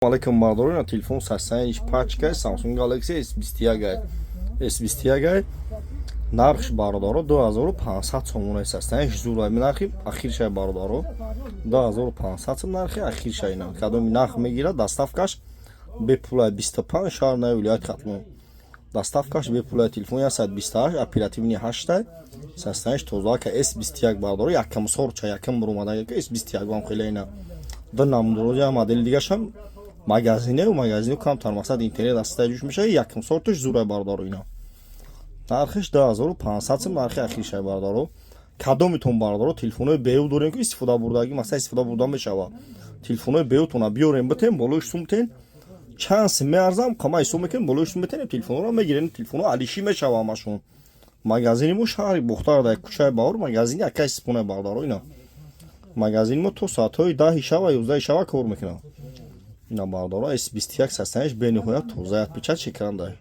Алейкум, бародарон. Телефон состояниш пачка Samsung Galaxy S21, S21. Нархш, бародаро, 2500 сомона. Состояниш зур, нархи ахиршай, бародаро, 2500 сом нархи ахиршай. На кадоми нарх мегирад, доставкаш бепулай, 25 шаҳр на вилояти Хатлон доставкаш бепулай. Телефон 128 оперативный 8, состояниш тоза ка S21, бародаро, якам сорча, якам буромада S21 вам хеле. Ина ду намудрози модели дигашам магазинеу магазину камтар, мақсад, интернет аста ҷӯш мешава. Якум сорташ зурай, бародаро. Ина нархиш 2500 сом, нархи ахиршай, бародаро. Кадомитон, бародаро, телефонҳои беу дорем, ки истифода бурдагӣ, мақсад, истифода бурда мешава, телефонҳои беутона биёрем, битем, болои сум битен, чанд сум меарзам, қама ҳисоб мекунем, болои сум битенем, телефонҳоро мегирем. Телефонҳо алишӣ мешава ҳамашон. Магазини мо шаҳри Бохтар, дар кӯчаи Баҳор, магазини акай Сипоне, бародаро. Ина магазини мо то соатҳои 10-и шава, 11-и шава кор мекунам. Ина, бародаро, S21, состояниш бениҳоят тоза, печать шиканда.